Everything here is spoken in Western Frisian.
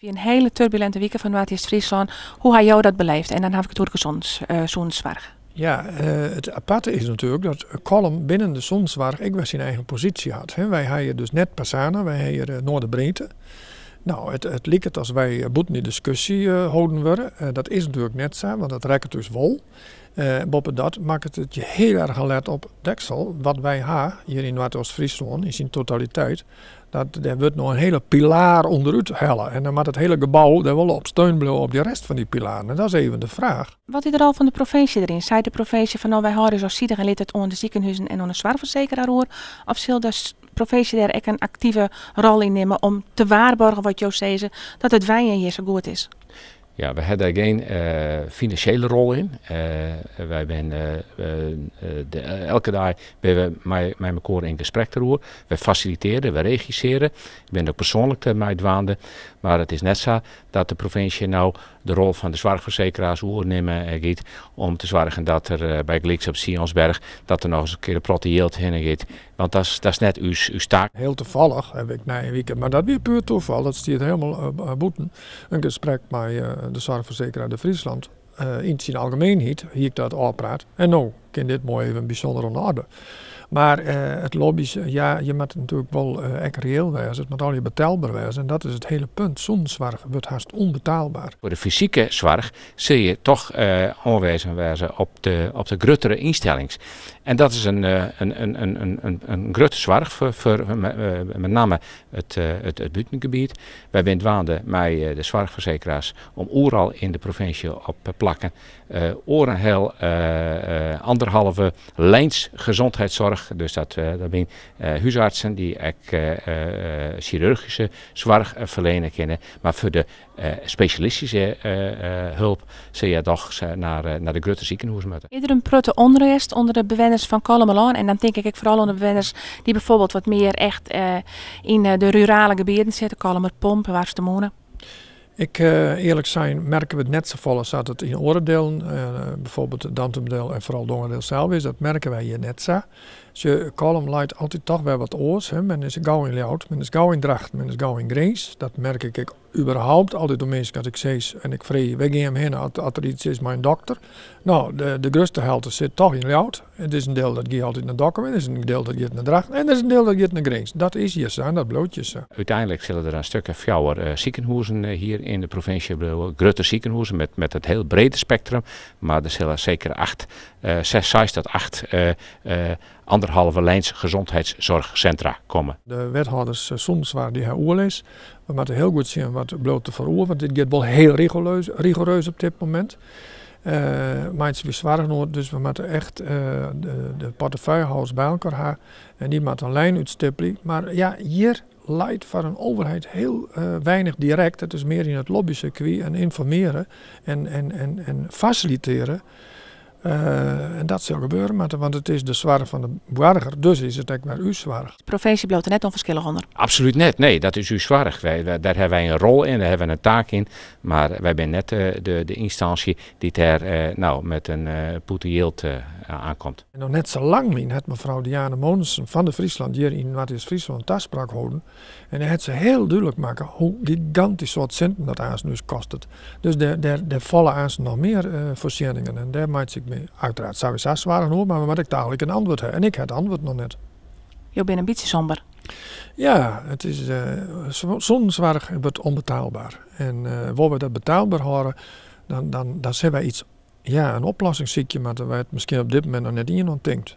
Wie in hiele turbulinte wike foar Noardeast-Fryslân. Hoe ha jo dat beleefd? En dan haw ik it oer de sûnenssoarch. Ja, it aparte is natuerlik dat Kollum binnen de sûnenssoarch ek wer syn eigen posysje hat. Wy ha hjir dus net Pasana, wy ha hjir Noorderbreedte. No, it liket as wy bûten dy diskusje holden wurde. Dat is natuerlik net sa, want dat rekket ús wol. Boppedat makket it je hiel erch alert op deksel wat wy ha hjir yn Noardeast-Fryslân yn syn totaliteit. Dat dêr wurdt no in hiele pilaar ûnderút helle en dan moat it hiele gebou dêr wol op steun bliuwe op dy rest fan dy pilaren. En dat is even de fraach. Wat is de rol fan de provinsje deryn? Seit de provinsje fan no wy hâlde ús ôfsidich en litte it oan de sikehûzen en oan de soarchfersekeraar oer? Of sil de provinsje dêr ek in aktive rol yn nimme om te waarborgen wat jo sizze, dat it wenjen hjir sa goed is? Ja, we ha dêr gjin finansjele rol yn. Wy binne elke dei binne we mei mei mekoar yn gesprek deroer. Wy fasilitearje, wy regissearje. Ik bin der persoanlik mei dwaande. Mar it is net sa dat de provinsje no de rol fan de soarchfersekeraars oernimme giet om te soargjen dat der bygelyks op Sionsberg dat der noch ris in kear in protte jild hinne giet. Want dat is net ús taak. Hiel tafallich haw ik nije wike, mar dat wie puer tafal, dat stiet hielendal bûten, in gesprek mei de soarchfersekeraar De Friesland. Yn syn algemeenheid hie ik dat ôfpraat en no kin dit moai even bysûnder oan de orde. Mar it lobbys, ja, je moatte natuerlik wol ek reëel wêze, it moat allegear betelber wêze en dat is it hiele punt. Sûnenssoarch wurdt hast ûnbetaalber. Foar de fysike soarch sil je toch oanwezen wêze op de gruttere ynstellings. En dat is in grutte soarch foar met name it bûtengebiet. Wy binne dwaande mei de soarchfersekeraars om oeral yn de provinsje op plakken oarderhel anderhalve lijns gezondheidszorg, dus dat binne húsartsen dy't ek sjirurgyske soarch ferliene kinne, mar foar de spesjalistyske hulp sil je dochs nei de grutte sikehûzen moatte. Is der in protte ûnrêst ûnder de bewenners fan Kollumerlân? En dan tink ik ek foaral oan de bewenners dy't byfoarbyld wat mear echt yn de rurale gebieten sitte, Kollumerpomp, Warfstermûne. Ik, earlik sein, merke we it net safolle sa't it yn oare dielen, byfoarbyld Dantumadiel en foaral Dongeradiel sels is. Dat merke wy hjir net sa. Sjoch, Kollum leit altyd toch wer wat oars. Hè. Men is gau yn Ljouwert, men is gau yn Drachten, men is gau yn Grins. Dat merk ik ek überhaupt altyd oan minsken as ik sis en ik freegje wêr gean jim hinne as der iets is mei in dokter. No, de grutste helte sit toch yn Ljouwert. It is in diel dat giet altyd nei Dokkum, der is in diel dat giet nei Drachten en der is in diel dat giet nei Grins. Dat is hjir sa en dat bliuwt hjir sa. Uteinlik sille der in stik of fjouwer sikehûzen hjir yn de provinsje bliuwe. Grutte sikehûzen met it hiel brede spektrum, mar der sille seker acht, seis, seis tot acht anderhalve lijns gezondheidszorgcentra komme. De wethâlders sûnenssoarch dy ha oerlis. We moatte hiel goed sjen wat bliuwt der foar oer, want dit giet wol hiel rigoereus op dit momint. Meitsje wy soargen oer, dus we moatte echt de portefeuillehâlders by elkoar ha en dy moatte in lijn útstippelje. Mar ja, hjir leit foar in overheid hiel weinich direkt. It is mear yn it lobbysirkwy en ynformearje en fasilitearje. En dat sil gebeure moatte, want it is de soarch fan de boarger, dus is it ek wer ús soarch. De provinsje bliuwt der net ûnferskillich ûnder. Absolút net, nee, dat is ús soarch. Dêr hawwe wy in rol yn, dêr hawwe wy in taak yn, mar wy binne net de ynstânsje dy't dêr no met in pûte jild aankomt. En noch net sa lang lyn hat mefrou Diana Monissen fan De Friesland hjir yn Noardeast-Fryslân in taspraak holden en dêr hat se hiel dúdlik makke hoe gigantysk soad sinten dat aansten ús kostet. Dus dêr falle aansten noch mear foarsjenningen en dêr meitsje ik my uiteraard sawiesa soargen oer, mar we moatte ek tagelyk in antwurd ha en ik ha it antwurd noch net. Jo binne in bytsje somber. Ja, it is, sûnenssoarch wurdt ûnbetaalber en wolle we dat betaalber hâlde, dan sille wy iets, ja, in oplossing sykje moatte wêr't miskien op dit momint noch net ien oan tinkt.